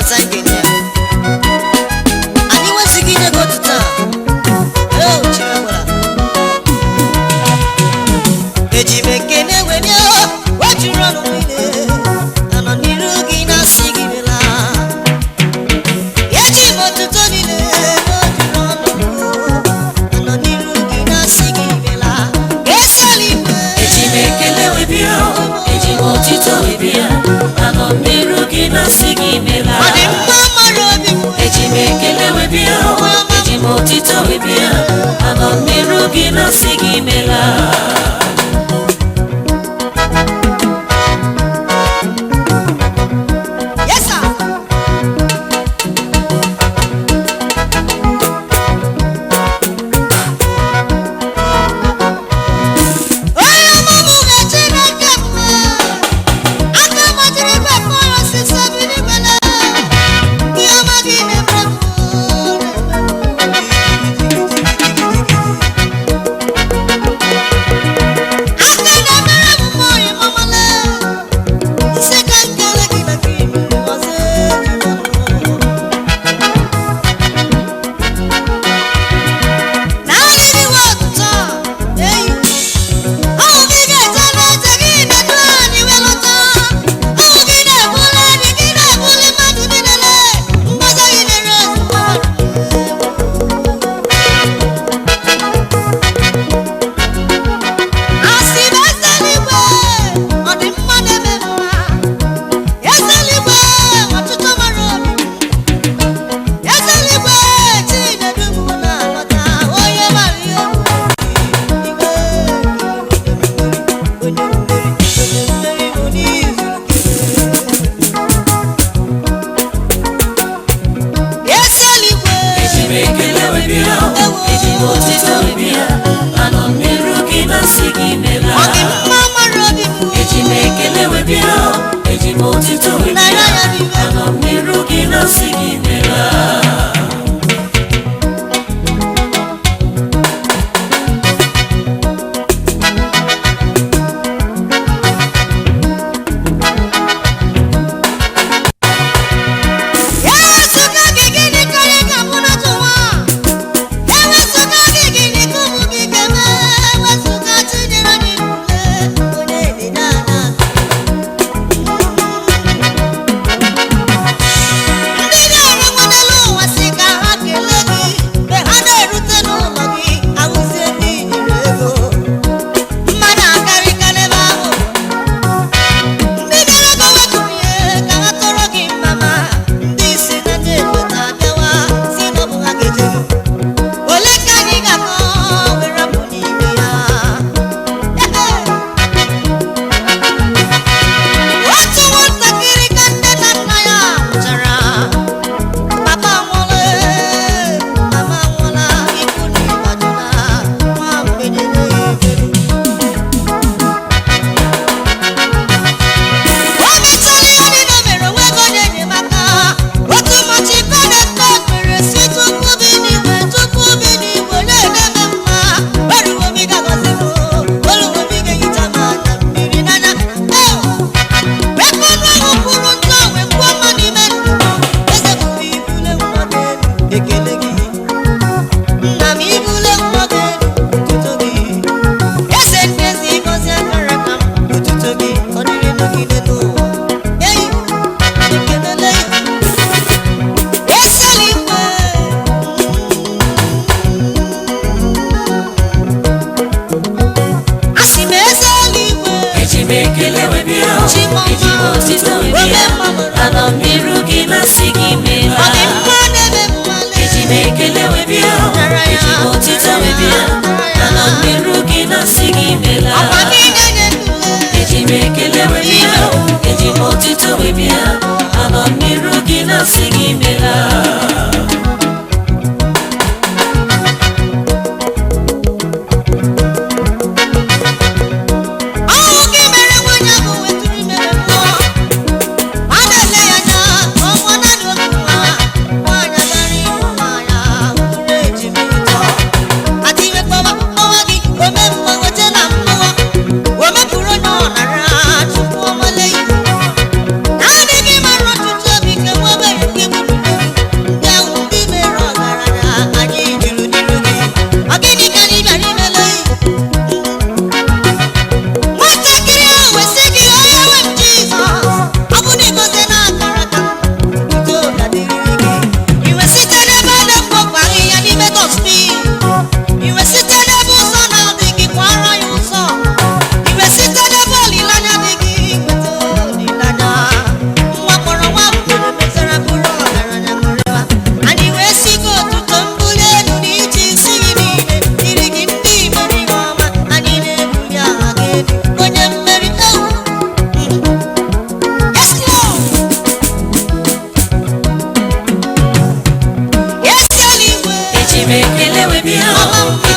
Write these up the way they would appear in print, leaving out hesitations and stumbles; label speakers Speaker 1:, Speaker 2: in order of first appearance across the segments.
Speaker 1: ọzọ anyị ga-enye ya. Anyị nwezighị inye gị otuto a. Eo, Chimekwara. Eji m ekene wee bịa, o juru ọnụ niile, anọ n'iru gị na-asị gị mela. Eji m otuto niile, o juru ọnụ, anọ n'iru gị na-asị gị mela. Esiela ime.
Speaker 2: Eji m ekele wee bịa, eji m otito wee bịa, anọ m n'iru gị na-asị gị imela.
Speaker 1: Ọ dị mma mara obi m.
Speaker 2: Eji m ekele wee bịa, eji m otito wee bịa, anọ m n'iru gị na-asị gị imela.
Speaker 1: Yes, sir. Onye ọmụmụ na Chineke mma, aka gbajiri igwe mkpụrụ osisi biri gbele, ihe ọma gị na-eme m, na-eme m.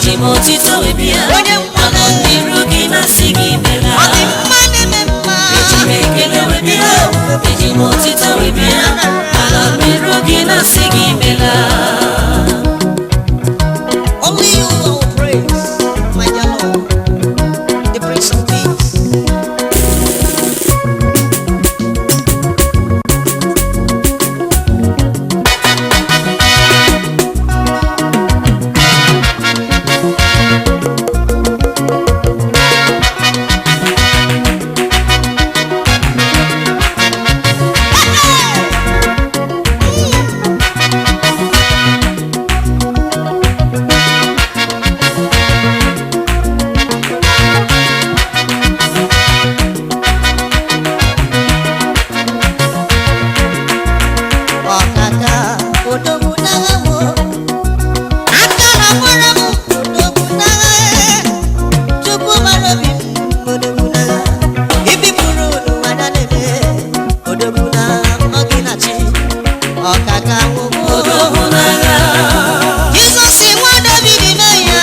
Speaker 2: Eji m otito wee bịa.
Speaker 1: Onye nwe
Speaker 2: Anọ m n'iru gị na-asị gị imela.
Speaker 1: Ọ dị mma na-eme mma.
Speaker 2: Eji m ekele wee bịa. Eji m otito wee bịa. Anọ m n'iru gị na-asị gị imela.
Speaker 1: Only you I will praise, my dear Lord, the Prince of Peace. Ọkaka odogwu n'agha wo, aka na gbara m odogwu n'agha e. Chukwu mara obi m odogwu n'agha, ibipụrụ n'ụwa na lele odogwu n'agha ọ gị na chi. Ọkaka wo
Speaker 2: Odogwu n'agha.
Speaker 1: Jizọs nwa David mee ya,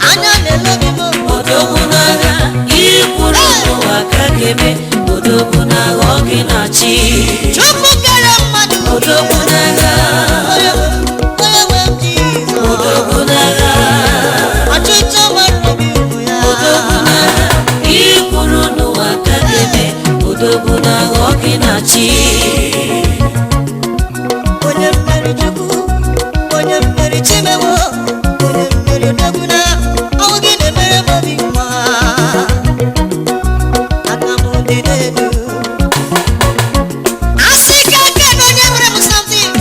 Speaker 1: anya na-ele obi m.
Speaker 2: Odogwu n'agha. Ihe kwuru n'ụwa ka ga-eme. Odogwu n'agha ọ gị na-achị.
Speaker 1: Chukwu kere mmadụ.
Speaker 2: Odogwu n'agha.
Speaker 1: Onye nwe m, onye nwe m Jizọs.
Speaker 2: Odogwu n'agha.
Speaker 1: Ọchịchọ mara obi ụmụ ya.
Speaker 2: Odogwu n'agha. Ihe kwuru n'ụwa ka ga-eme. Odogwu n'agha ọ gị na-achị.
Speaker 1: Onye mmeri Chukwu, onye mmeri Chimewo, onye mmeri odogwu na ọnwụ gị na-emere m obi mma. Aka m dị n'elu. Asị ka ekele onye mere m something.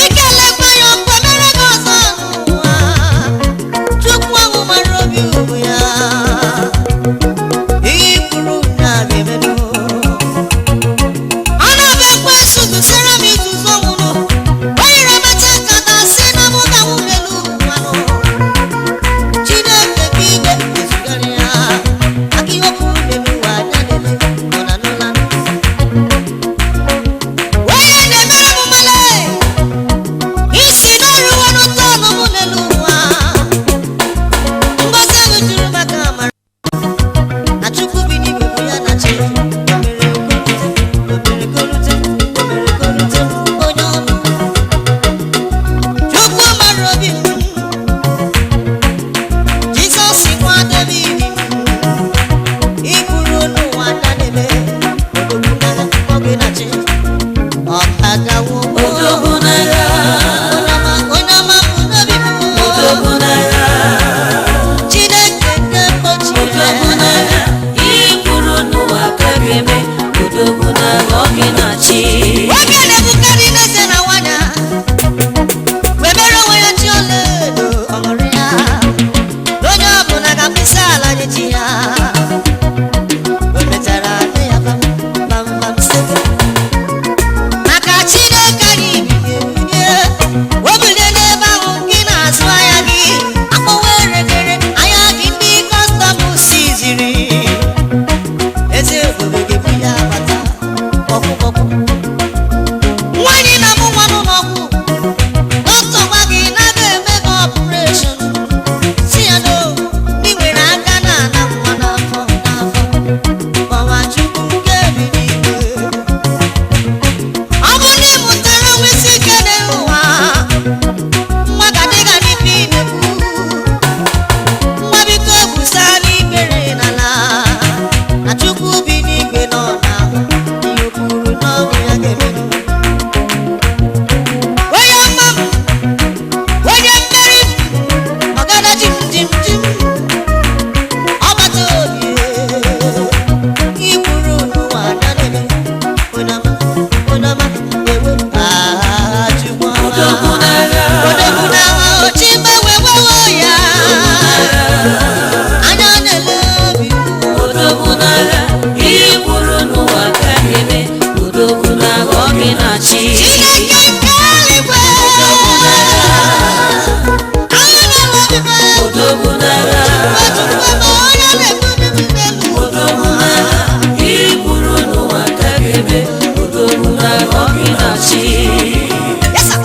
Speaker 1: Ikelekwa ya mgbe mere gị ọzọ n'ụwa. Chukwu ahụ mara obi ụmụ ya. Ihe i kwuru na ga-emenụ. Ọ na-abụ ekwensu zụsara m izuzu ọnwụnụ. O nyere mata nkata sị na mụ ga-anwụ n'elu ụwanụ. Chineke bụ igwe ezugara ya. Aka ihe o kwuru n'elu ụwa anya lele, ọ na n'ụla. Onye na-emere m mmale, isi n'ọrụ n'ụtọ ọnụ mụ n'elu ụwa. Ngọzi ahụ juru maka amara. Na Chukwu bi n'igwe bụ ya na chi. O mere okorute, o mere korute, o mere korute, onye ọma. Chukwu mara obi m. Jizọs nwa David m. Ị kwuru n'ụwa na na-eme, odogwu n'agha, oge na chi. Ọkagawo.
Speaker 2: Odogwu n'agha.
Speaker 1: Onye ọma, onye ọma bụ n'obi m.
Speaker 2: Odogwu n'agha.
Speaker 1: Chineke nke mgbochi.
Speaker 2: Odogwu n'agha. Ihe kwuru n'ụwa ka ga-eme. Odogwu n'agha ọ gị na-achị.
Speaker 1: Nwoke na-ebukarị n'eze na nwanya wee mere onwe ya chi ọlaedo ọṅụrị ya na onye ọbụla ga-akpịsị ala nye chi ya. O mechara nne ya bam bam bam sete maka Chineke anyị bilie o bilie n'ebe ahụ gị na-azụ ahịa gị akpọwa erekere ahịa gị ndị kọstọm siziri eze ebube gị bụ ya bata kpọkwụ kpọkwụ. Nwaanyị na-amụ nwa nọ n'ọgwụ, dọkịta gwa gị na a ga-eme gị ọpụreshọn. Si ya no, ị nwere aka na-ana nwa n'afọ n'afọ. Gbawa Chukwu nke bi n'igwe. Ọ bụ na ị mụtara nwa isi ike n'ụwa, nwa ga-adị ga n'ife ị na-ekwu. Nwa biko gwusa n'ikpere n'ala, na Chukwu bi n'igwe nọ n'ahụ, ihe o kwuru n'ọnwụ ya ga-emenụ. Onye ọma m, onye mmeri m, ọgada jim jim jim, ọgbata obi ikwuru n'ụwa anya na-eme, onye ọma, onye ọma, ewe aha Chukwu ọma.
Speaker 2: Odogwu n'agha.
Speaker 1: Odogwu n'agha, Chimewe wewo ya, anya na-ele obi m.
Speaker 2: Odogwu n'agha. Ihe kwuru n'ụwa ka ga-eme. Odogwu n'agha ọ gị na-achị.
Speaker 1: Chineke nke eluigwe,
Speaker 2: Odogwu n'agha.
Speaker 1: anya na-ele obi m.
Speaker 2: Odogwu n'agha.
Speaker 1: Chukwu ọma, onye na-ebuli m n'elu.
Speaker 2: Odogwu n'agha. Ihe kwuru n'ụwa ka ga-eme. Odogwu n'agha ọ gị na-achị.
Speaker 1: Yes, sir.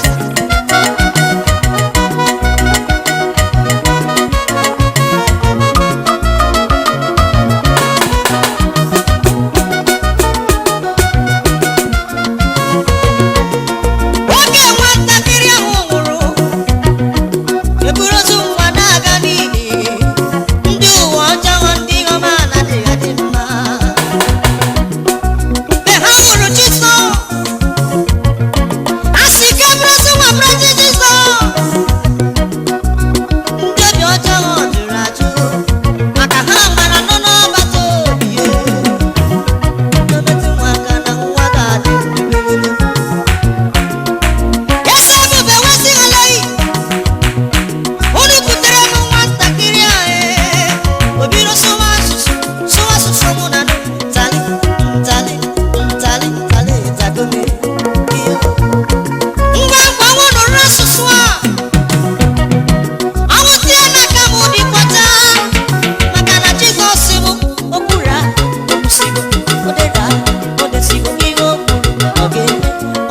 Speaker 1: Ezigbo ihe o kwuru ọ ga-eme.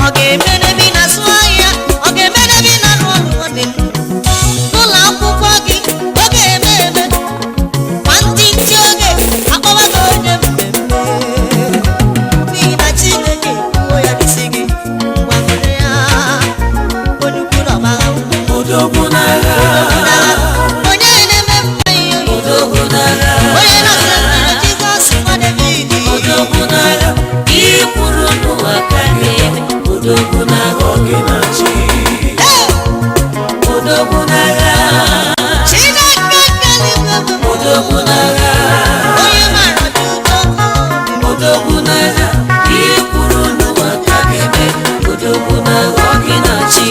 Speaker 1: Ọ ga-eme n'ebe ị na-azụ ahịa, ọ ga-eme n'ebe ị na-arụ ọrụ, nwanne m. N'ụlọ akwụkwọ gị, ọ ga-eme eme. Nwantịntị oge akpọwa gị onye mmemme, n'ihi na Chineke kwuo ya n'isi gị. Ngwa nwere ya, onye ukwu na ọgbagha.
Speaker 2: Odogwu n'agha.
Speaker 1: Onye na-eme mma ihe,
Speaker 2: Odogwu n'agha.
Speaker 1: onye na-asa mmiri, Jizọs nwa David.
Speaker 2: Odogwu n'agha. Ihe kwuru n'ụwa ka ga-eme. Odogwu n'agha, oge na-achị.
Speaker 1: Hey!
Speaker 2: Odogwu n'agha.
Speaker 1: Chineke eluigwe bụ
Speaker 2: Odogwu n'agha.
Speaker 1: onye mara ọdụdọ.
Speaker 2: Odogwu n'agha. Ihe kwuru n'ụwa ka ga-eme. Odogwu n'agha, oge na-achị.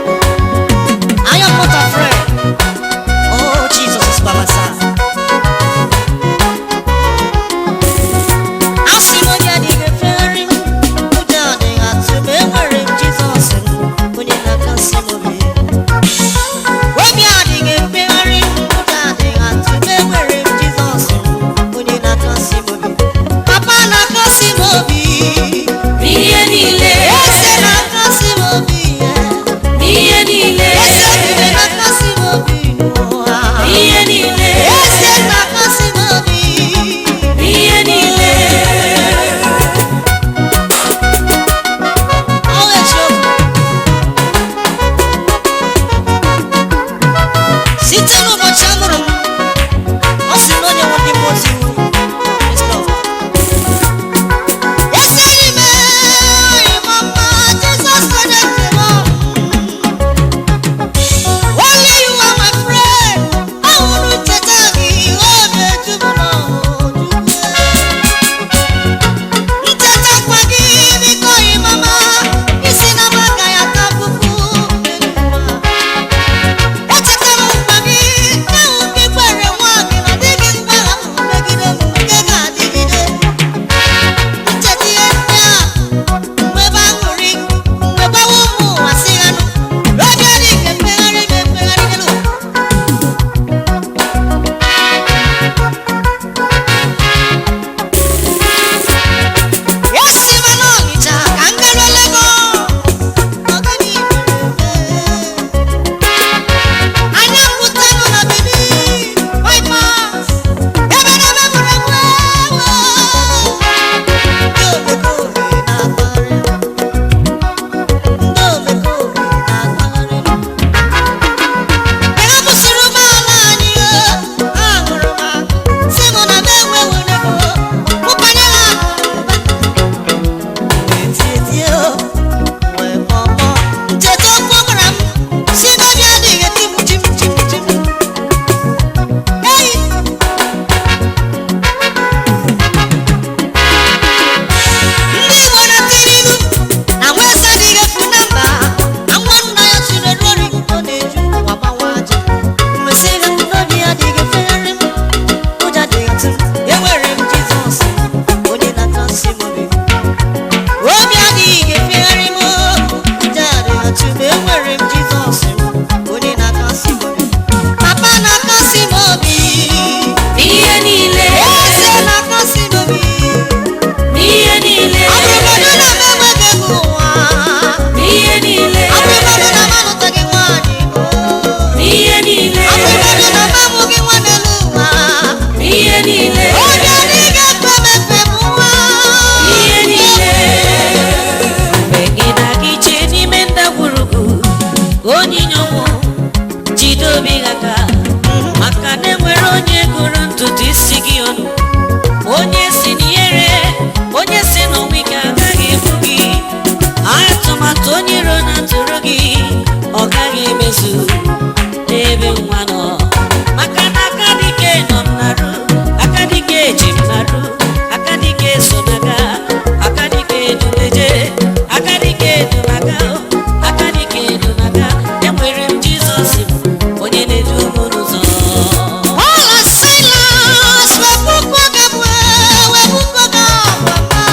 Speaker 1: I am not afraid. Oh, Jesus is by my side. Asị m onye adịghị efegharị m, ụjọ adịghị atụ m, enwere m Jizọs m, onye na-akasị m obi. Obi adịghị efegharị m, ụjọ adịghị atụ m, enwere m Jizọs m, onye na-akasị m obi. Papa na-akasị m obi,
Speaker 2: N'ihe niile.
Speaker 1: Eze na-akasị m obi,
Speaker 2: N'ihe niile.
Speaker 1: Eze ebube na-akasị m obi n'ụwa.
Speaker 2: N'ihe niile.
Speaker 1: Eze na-akasị m obi.
Speaker 2: N'ihe niile.
Speaker 1: Ọ eziokwu. Site n'ụbọchị a mụrụ m, ọ sị na onye nwe ndị mmụọ ozi iwu. Yes, Lord. Ezi enyi m, enyi m ọma, Jizọs onye njem ọma. Only you are my friend. Ahụrụ ncheta gị, obi eju m n'ọṅụ, Chukwu. Ncheta nkwa gị, biko ị mama, isi na m agaghị ata afụfụ n'elu ụwa. Echetara m nkwa gị, ahụ nke i kwere nwa gị na adịghị mgbagha m megide m nke ga-adịgide. Ncheta ihe ndị a, nwebe aṅụrị, nwekwawa ụmụ ụwa sị ha nụ, obi adịghị emegharị m emegharị n'elu ụwa. Esi m n'Ọnịcha ka m garuo Legọs, ọ gịnị mere eme? Anya pụtanụ na Benin bypass, ebe na ebe mụrụ egwu ewu. Ndị omekome na-akpagharị, ndị omekome na-akpagharị. Mgbe ha kwụsịrị ụgbọala anyị, ha ṅụrụ m aṅụ, sị m na m enweghị ego, mụpanye ha akụ na ụba. Ncheta okwu ọ gwara m si n'obi adịghị eti m chim chim chim. Ei! Ndị Igbo na-atiri ilu na nwa eze adịghị efu na mba, na nwa nna ya siri eru ori, ọ na-eju ụwa gbawa aja. Mmesi ha n'obi adịghị efegharị m, ụjọ adịghị atụ m, enwere m Jizọs, onye na-akasị m obi. Obi adịghị efegharị m, ụjọ adịghị atụ m, enwere m Jizọs m, onye na-akasị m obi. Papa na-akasị m obi,
Speaker 2: N'ihe niile.
Speaker 1: Eze na-akasị m obi.
Speaker 2: N'ihe niile.
Speaker 1: Ọ bụrụgodu na m enweghị ego ụwa,
Speaker 2: N'ihe niile.
Speaker 1: ọ bụrụgodu na m alụtaghị nwaanyị,
Speaker 2: N'ihe niile.
Speaker 1: ọ bụrụgodu na m amụghị nwa n'elu ụwa,
Speaker 2: N'ihe niile.
Speaker 1: obi adịghị efe m efe m nwa.
Speaker 2: Ihe niile. Mgbe gị na-aga ije n'ime ndagwurugwu onyinye ọnwụ, jide obi gị aka, maka na enwere onye gụrụ ntutu isi gị ọnụ, onye si n'ihere, onye si n'ọnwụ ike agaghị egbu gị. Atụmatụ onye iro na-atụrụ gị, ọ gaghị emezu n'ebe nwa nọ, maka na aka dike nọ m narụ, aka dike ji m narụ, aka dike so n'aga, aka dike dumeje, aka dike dumaga, aka dike dumaga. Enwere m Jizọs m, onye na-edu m n'ụzọ.
Speaker 1: Paul and Silas wee bukwa gị abụ, wee bukwa gị abụ ọma.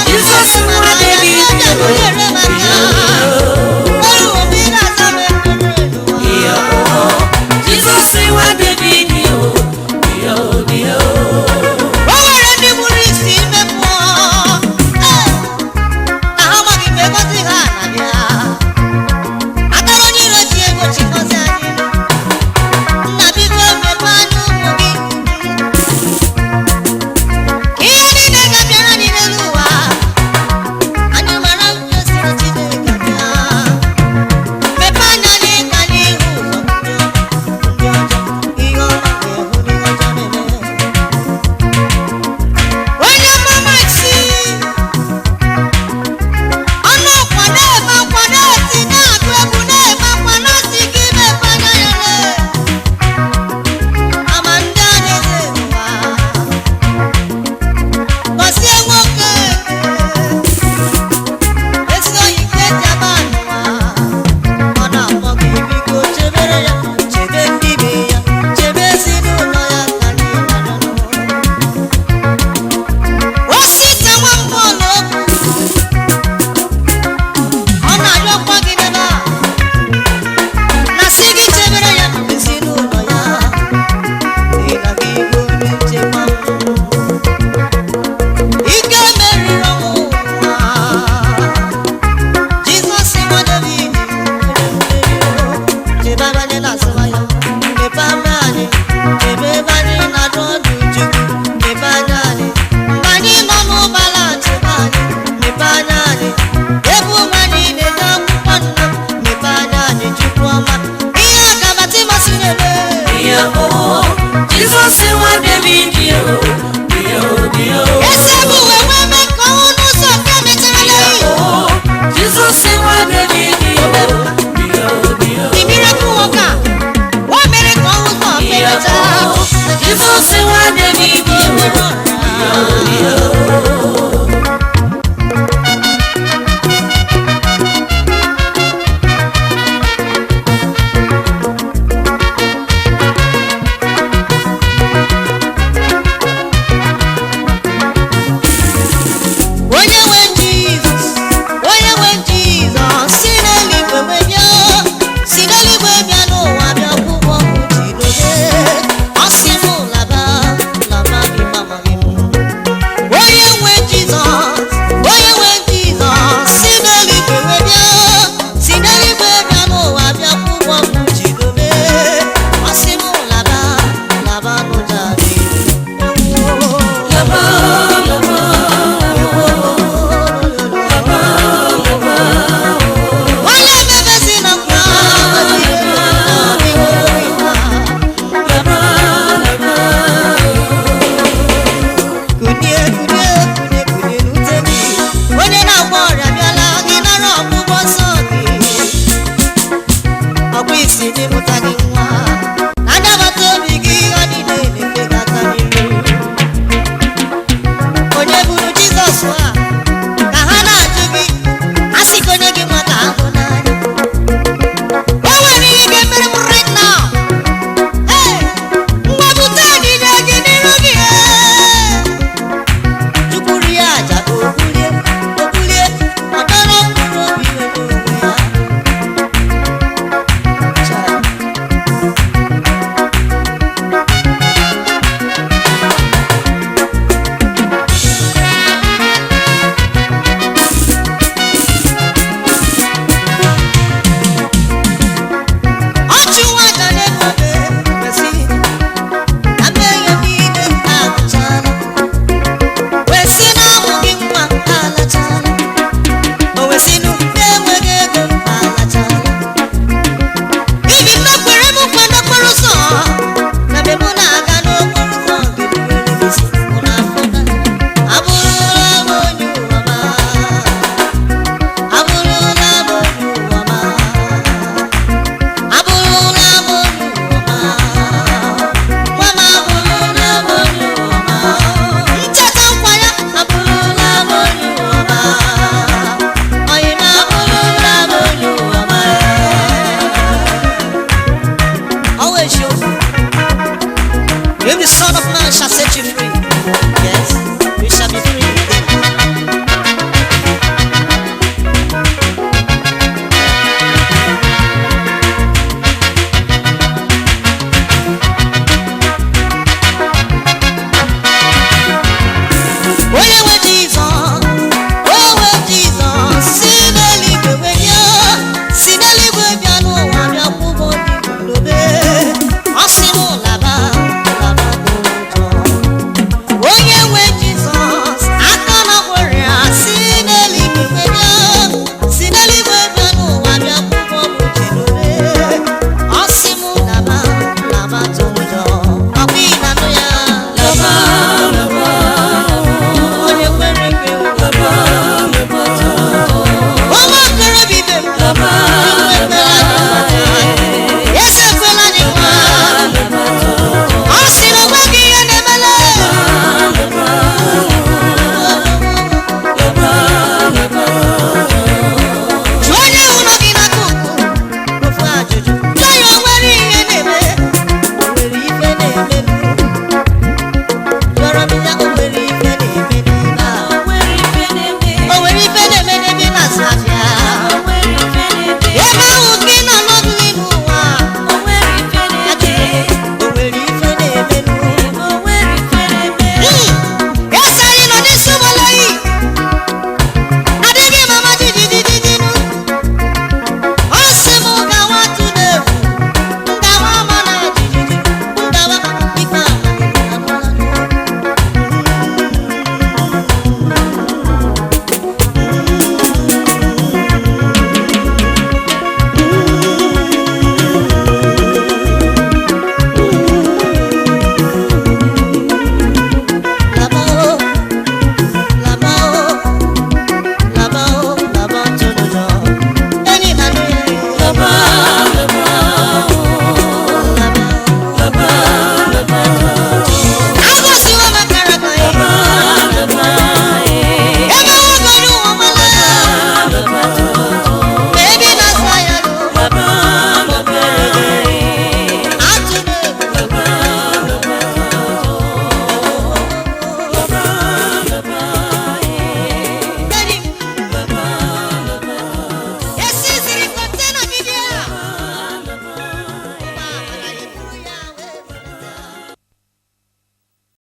Speaker 3: Jizọs.